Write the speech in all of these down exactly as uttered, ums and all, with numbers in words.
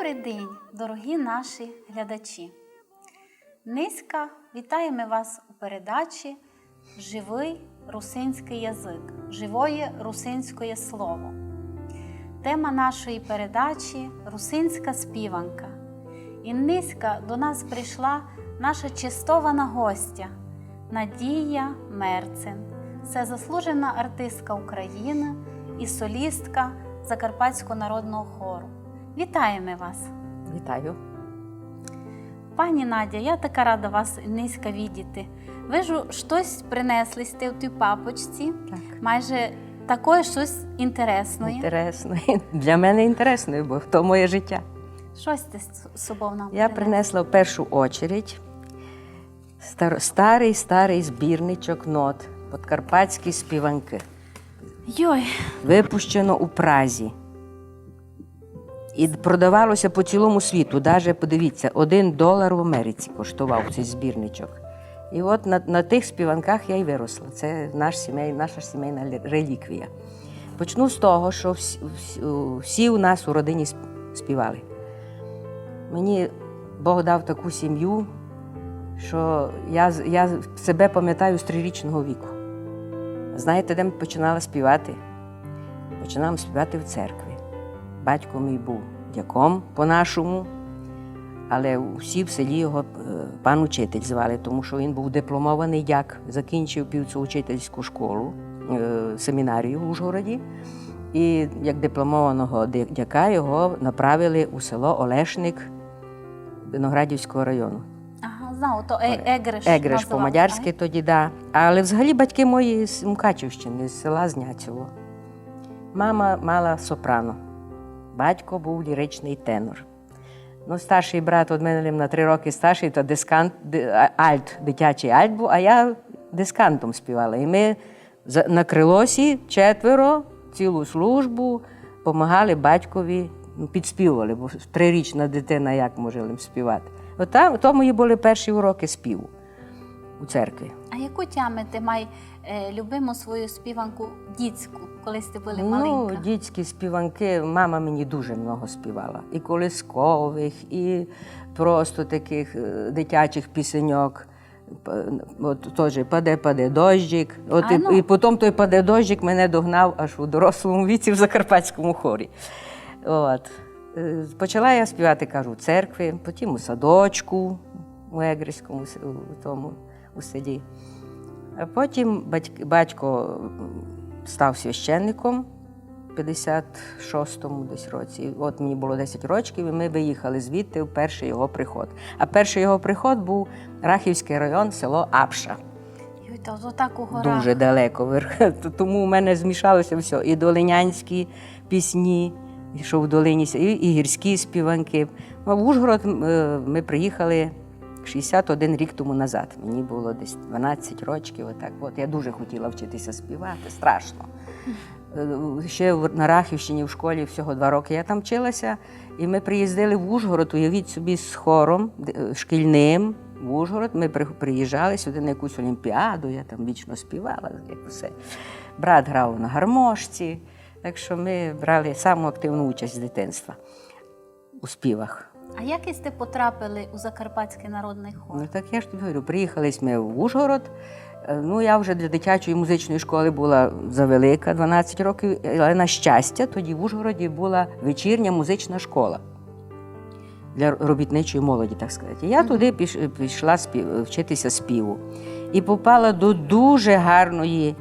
Добрый день, дорогі наші глядачі! Нынька вітаєме вас у передачі «Живый русинськый язык», «Живоє русинськоє слово». Тема нашої передачі — русинська співанка. І нынька до нас прийшла наша честована гостя Надія Мерцен. Се заслужена артистка України і солістка Закарпатського народного хору. Вітаєме вас! Вітаю. Пані Надя, я така рада вас нынька видіти. Вижу, штось принесли сьте у тій папочці. Так. Майже такоє штось інтересноє. Інтересноє. Для мене інтересноє, бо то моє життя. Што сьте з собов нам принесли? Я принесла в першу очередь стар-, старый, старый збірничок нот «Подкарпатські співанки». Йой. Выпущено у Празі. І продавало ся по цілому світу. Даже, подивіться, один долар в Америці коштовав цей збірничок. І от на, на тих співанках я й виросла. Це наш сімей-, наша сімейна ле-, реліквія. Почну з того, що всі, всі, всі у нас у родині сп-, співали. Мені Бог дав таку сім'ю, що я з-, я себе пам'ятаю з трирічного віку. Знаєте, де м починала співати? Починала м співати в церкві. Батько мій був дяком по-нашому, але усі в селі його, е, пан учитель звали, тому що він був дипломований дяк, закінчив півцеучительську школу, е, семінарію в Ужгороді. І як дипломованого ди-, дяка його направили у село Олешник Виноградівського району. Ага, знаю, то е-, Егреш. Егреш називав, по-мадярськи ай? Тоді, да. Але взагалі батьки мої з Мукачівщини, з села Зняцево. Мама мала сопрано, батько був ліричний тенор. Ну, старший брат од мене лим на три роки старший, то дискант, ди-, а-, альт, дитячий альт був, а я дискантом співала. І ми за-, на крилосі четверо цілу службу помагали батькові, ну, підспівували, бо трирічна дитина як може лим співати. От там, то мої були перші уроки співу у церкві. А яку тямите май, е, любиму свою співанку дітську, коли сте были маленька? Ну, дітські співанки, мама мені дуже много співала. І колискових, і просто таких, е, дитячих пісеньок. П-, от тоже «Паде, паде дождик». От і, і потім той «Паде дождик» мене догнав аж у дорослому віці в закарпатському хорі. От. Е, почала я співати, кажу, в церкві, потім у садочку, у Егрському с-, у тому, у селі. А потім батьк-, батько, м, став священником в пятдесят шостому десь році. От мені було десять рочків, і ми виїхали звідти в перший його приход. А перший його приход був Рахівський район, село Апша. Йой, то, то так у горах. Дуже далеко. Вер-, т-, тому у мене змішалося всьо. І долинянські пісні, і що в долині, і, і гірські співанки. Ну, в Ужгород, м, е, ми приїхали шістдесят один рік тому назад. Мені було десь дванадцять рочків, отак. От я дуже хотіла вчитися співати, страшно. Е, ще в, на Рахівщині в школі всього два роки я там вчилася. І ми приїздили в Ужгород, уявіть собі, з хором, д-, е, шкільним в Ужгород. Ми при-, приїжджали сюди на якусь олімпіаду, я там вічно співала, як усе. Брат грав на гармошці, так що ми брали саму активну участь з дитинства у співах. А як сьте потрапили у Закарпатський народний хор? Ну, так я ж тобі говорю, приїхали ми в Ужгород. Е, ну, я вже для дитячої музичної школи була завелика, дванадцять років, але, на щастя, тоді в Ужгороді була вечірня музична школа для робітничої молоді, так сказати. Я туди піш-, пішла спів-, вчитися співу. І попала до дуже гарної,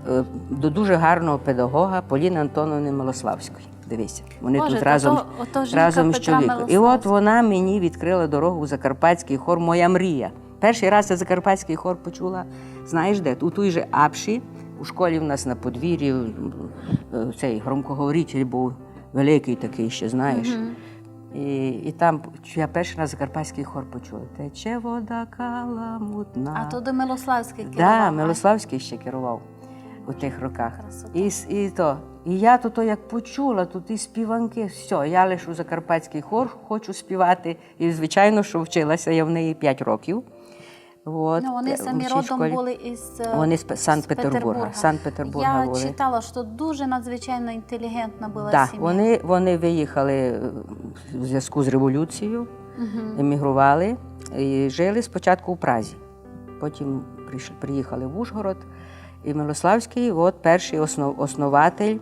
е, до дуже гарного педагога Поліни Антоновни Милославської. Дивися, вони тут разом, ото, ото жінка разом з Петра чоловіком. І от Милославського. Вона мені відкрила дорогу у закарпатський хор «Моя мрія». Перший раз я закарпатський хор почула, знаєш де? У той же Апші, у школі в нас на подвір'ї, е, цей громкоговоритель був великий такий ще, знаєш. І, і там я перший раз закарпатський хор почула. «Тече вода каламутна». А то до Милославський керував, а? Да, Милославський ще керував у тих роках. Красота. І с-, і то. І я то, то як почула, то ті співанки, всьо, я лише у закарпатський хор хочу співати. І, звичайно, що вчилася я в неї п'ять років. Вот, Ну, вони е, самі шість родом школів. Були із е, Вони з П-, Санкт-Петербурга. Петербурга. Санкт-Петербурга Я були. Читала, що дуже надзвичайно інтелігентна була Да, сім'я. Вони, вони виїхали е, в зв'язку з революцією, емігрували і жили спочатку у Празі. Потім прийшли, приїхали в Ужгород. І Милославський, от перший основ, основатель,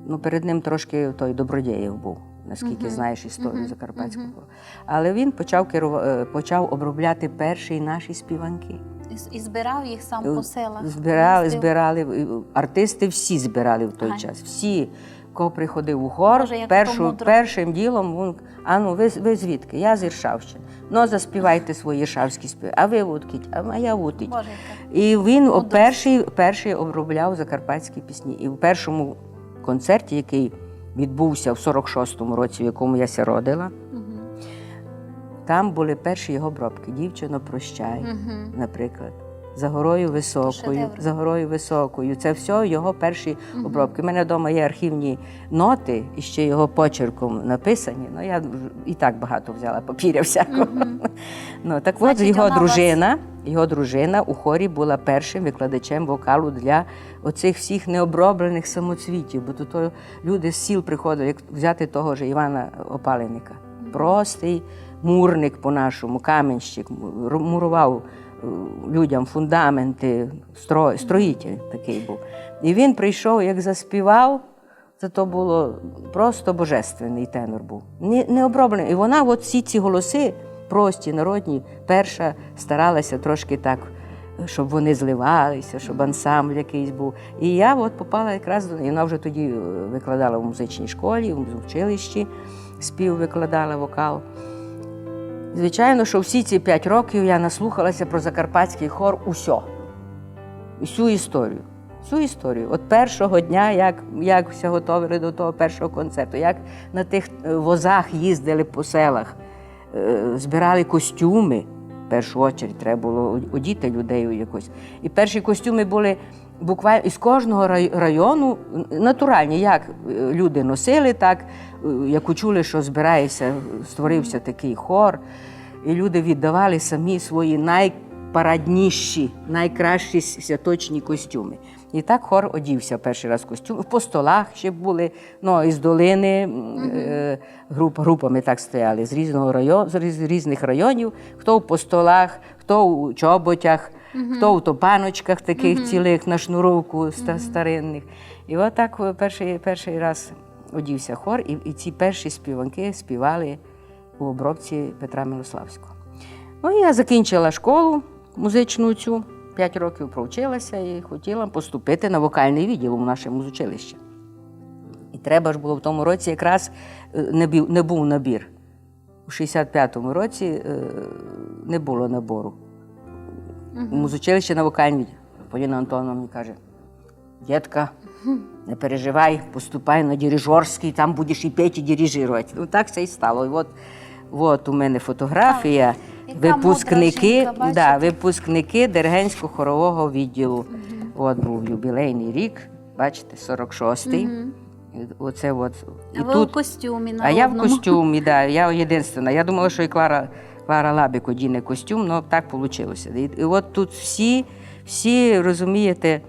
ну, перед ним трошки той Добродєєв був, наскільки знаєш історію Закарпатського. Але він почав, керува, е, почав обробляти перші наші співанки. І, з- і збирав їх сам по селах. Збирали, їздив. Збирали, е, артисти всі збирали в той Ага. час. Всі, хто приходив у хор, Боже, як першу, то мудро. Першим ділом він: «А ну, ви, ви звідки?» «Я з Іршавщини». «Ну, заспівайте свої іршавські співи». «А ви удкіть?» «А я удкіть». Боже, яка І він о, мудрость. Перший, перший обробляв закарпатські пісні. І в першому концерті, який відбувся в сорок шостому році, в якому я ся родила, там були перші його обробки. «Дівчино, прощай», наприклад. «За горою високою», шедевр. «За горою високою». Це все його перші обробки. У мене вдома є архівні ноти, і ще його почерком написані. Ну, я і так багато взяла папіря всякого. Ну, так от Значить, його вона вас дружина, його дружина у хорі була першим викладачем вокалу для оцих всіх необроблених самоцвітів, бо тут люди з сіл приходили, як взяти того ж Івана Опаленика. Простий мурник по-нашому, каменщик, му-, ру-, мурував е, людям фундаменти, стро-, строїтель такий був. І він прийшов, як заспівав, це то було просто божественний тенор був. Не, не оброблений. І вона от всі ці голоси, прості, народні, перша старалася трошки так, щоб вони зливалися, щоб ансамбль якийсь був. І я от попала якраз до неї. Вона вже тоді е, викладала в музичній школі, в училищі, спів викладала, вокал. Звичайно, що всі ці п'ять років я наслухалася про закарпатський хор усьо. Усю історію. Всю історію. От першого дня, як, як ся готовили до того першого концерту, як на тих е, возах їздили по селах, е, збирали костюми. В першу очередь треба було одіти людей у якось. І перші костюми були буквально із кожного рай-, району, натуральні, як е, люди носили, так, е, як учули, що збирається, створився такий хор, і люди віддавали самі свої найпарадніші, найкращі с-, святочні костюми. І так хор одівся перший раз в костюм. По столах ще були, ну, із долини, м, е, груп-, групами так стояли, з різного району, з різ-, різних районів, хто по столах, хто у чоботях, хто у топаночках таких цілих на шнуровку ста-, старинних. І от так е, перший, перший раз одівся хор, і, і ці перші співанки співали у обробці Петра Милославського. Ну, і я закінчила школу музичну цю, п'ять років провчилася і хотіла поступити на вокальний відділ у наше музучилище. І треба ж було в тому році якраз е, не бу-, не був набір. У шістдесят п'ятому році е, не було набору. У музучилище на вокальний відділ. Поліна Антоновна мені каже: «Дітка, не переживай, поступай на дирижерський, там будеш і петь, і дирижировать». Ну, так це і стало. І от, от у мене фотографія. Яка мудра Випускники, жінка, бачите? Да, випускники диригентсько-хорового відділу. От був юбілейний рік, бачите, сорок шостий. Оце от. А ви у костюмі А я в народному. Костюмі, да, я єдинственна. Я думала, що і Клара, Клара Лабик одіне костюм, але так вийшло. І, і от тут всі, всі, розумієте,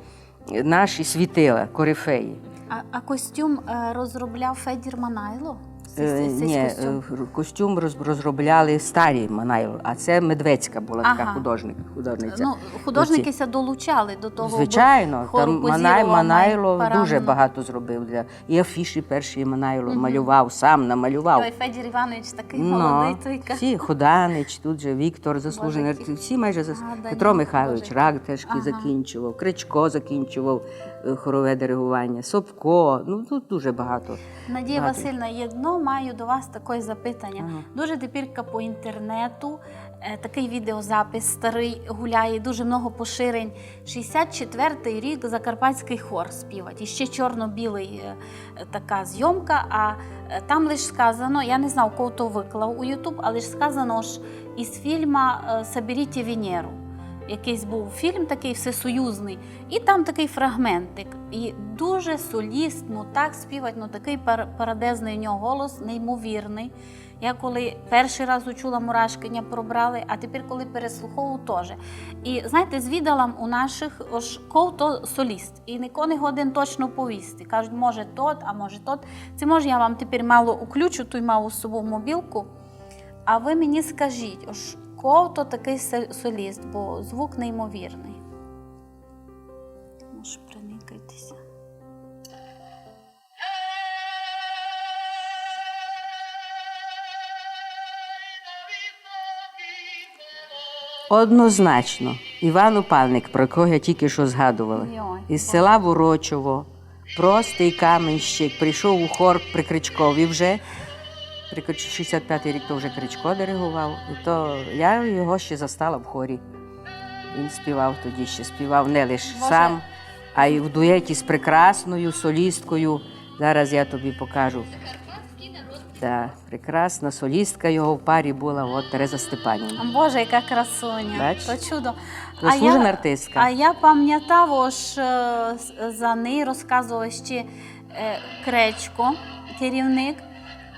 наші світила, корифеї. А, а костюм е, розробляв Федір Манайло? Сись- Е, сись Ні, костюм? е, костюм роз-, розробляли старі Манайло, а це Медведська була така Ага. художник, художниця. Ну, художники ся долучали до того, Звичайно, бо хор там позіровав Манай-, Манайло найпарадно. Дуже багато зробив для, і афіші перші Манайло малював, сам намалював. Ой, Федір Іванович такий Ну, молодий, тільки. Всі, Ходанич, тут же Віктор, заслужений Боже, артист, всі майже зас... гаданя, Петро Михайлович Боже. Рак теж Ага. закінчував, Кречко закінчував е, хорове диригування, Собко, ну тут дуже багато. Надія Багато. Васильівна, єдно маю до вас таке запитання. Ага. Дуже тепер по інтернету е, такий відеозапис старий гуляє, дуже много поширень. Шістдесят четвертий рік закарпатський хор співать. І ще чорно-білий е, така зйомка, а е, там лише сказано, я не знав, хто то виклав у YouTube, але лише сказано, що із фільма е, «Соберіть Венеру». Якийсь був фільм такий всесоюзний, і там такий фрагментик. І дуже солістно так співать, ну такий пар- парадезний у нього голос, неймовірний. Я коли першый раз учула, мурашкы ня пробрали, а тепер, коли переслуховую, тоже. І, знаєте, звідала м у нашых, ож ков то соліст. І нико не годен точно повісти. Кажуть, може тот, а може тот. Ци може, я вам тепер мало уключу, туй мав у собою мобілку. А вы мені скажіть, ож ков то такый со-, соліст, бо звук неймовірный. Може, приникайте ся. Однозначно, Іван Опальник, про якого я тільки що згадувала, йой, із села Ворочово, простый каменщик, прийшов у хор при Кричкові вже. При Крич-, шістдесят пятый рік то вже Кричко диригував. І то я його ще застала в хорі. Він співав тоді ще, співав не лише сам, а й в дуеті з прекрасною солісткою. Зараз я тобі покажу. Да, прекрасна солістка його в парі була, от Тереза Степанівна. Боже, яка красуня. Бач? То чудо. Заслужена артистка. А я памятаву, ож, е, з-, за неї розказував ще, е, Кречко, керівник,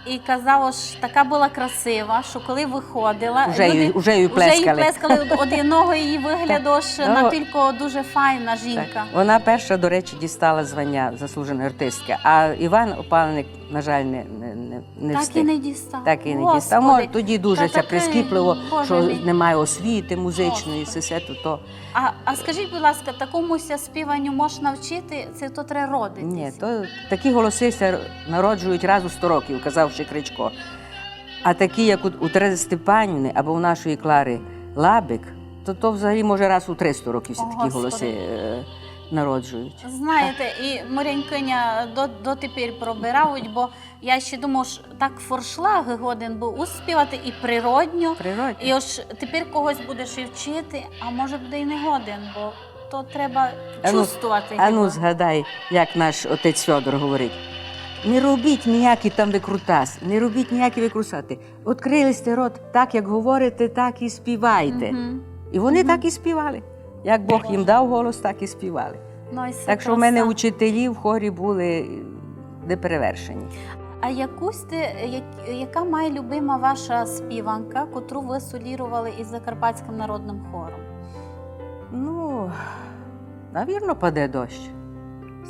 і казав, ож така была красива, што коли выходила, уже їй, уже їй плескали. Од, од єдного її выгляду, ож натілько дуже файна жінка. Так. Вона перша, до речі, дістала звання заслуженої артистки, а Іван Опальник, на жаль, не, не, не, не встиг. Так і не дістав. Так і не дістав. Господи. Може, тоді дуже ся прискіпливо, што немає освіти музичної, всьо се то. А, а скажіть, будь ласка, такому ся співаню мож навчити, ци то треба родитися? Ні, то такі голоси ся народжують раз у сто років, казав ще Кричко. А такі, як у, у Терези Степанівни або у нашої Клари Лабик, то, то взагалі, може, раз у триста років ся такі голоси, е, народжують. Знаєте, і морянькиня до, дотепер пробирають, бо я ще думав, што так форшлаг годен быв успівати і природньо. Природньо. І ож тепер когось будеш і вчити, а може буде і не годен, бо то треба чувствовати. Ану, згадай, як наш отець Фьодор говорить: «Не робіть ніякі там викрутасы, не робіть ніякі викрутасы. Открили сте рот, так як говорите, так і співайте». Мгм. І вони так і співали. Як Бог їм дав голос, так і співали. Ну, і так што в мене учителі в хорі були неперевершені. А яку сте, як-, яка май любима ваша співанка, котру вы солірували із Закарпатським народним хором? Ну, навірно, «Паде дощ».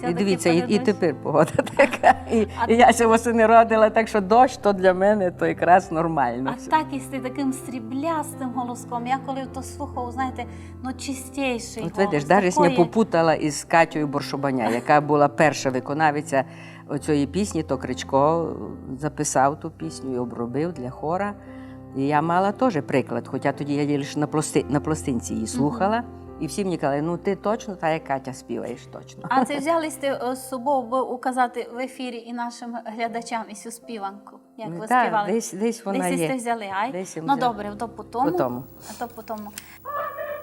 І дивіться, і, і тепер погода така. І, і я ся восени родила, так што дощ то для мене то якраз нормално. А так і з таким сріблястим голоском. Я коли то слухав, знаєте, ну, чистейший голос. От видиш, даже ся попутала із Катьою Боршобаня, яка була перша виконавиця оцьої пісні, то Кричко записав ту пісню і обробив для хора. І я мала тоже приклад, хоча тоді я її лише на пласти-, на пластинці її слухала. І всі мені казали: «Ну, ти точно та, як Катя, співаєш, точно». А ци взяли сте, е, з собою, бы указати в ефірі і нашим глядачам і сю співанку? Як вы співали? Десь, десь вона є. Десь сте взяли, ай? Ну, добре, то по тому. По тому. А то по тому. Паде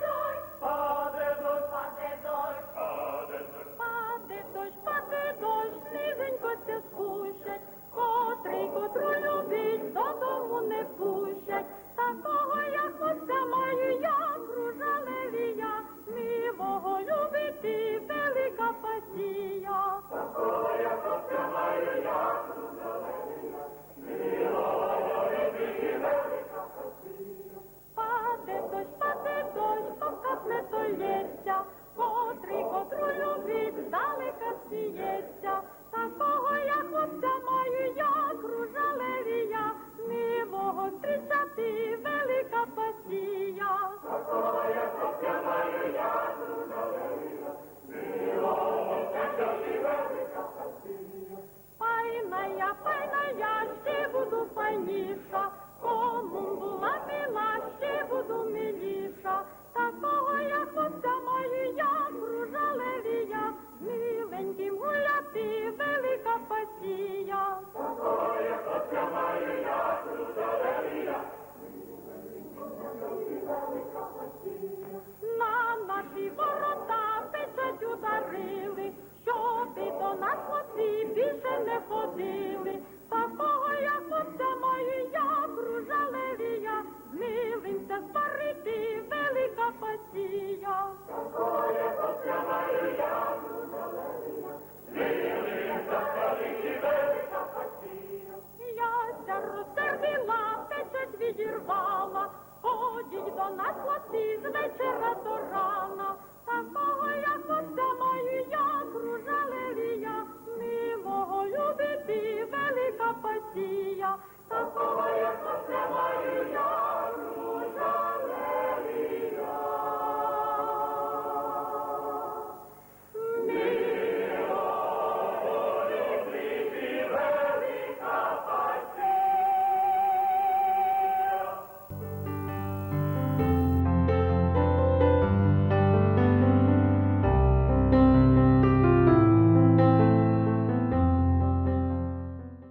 дощ, паде дощ, низенько ся спущать, котрий котру любить, додому не пущать. Такого, як оця, маю я, кружа лелія, милого любить і велика пасія. Паде дощ, паде Заплати за вечір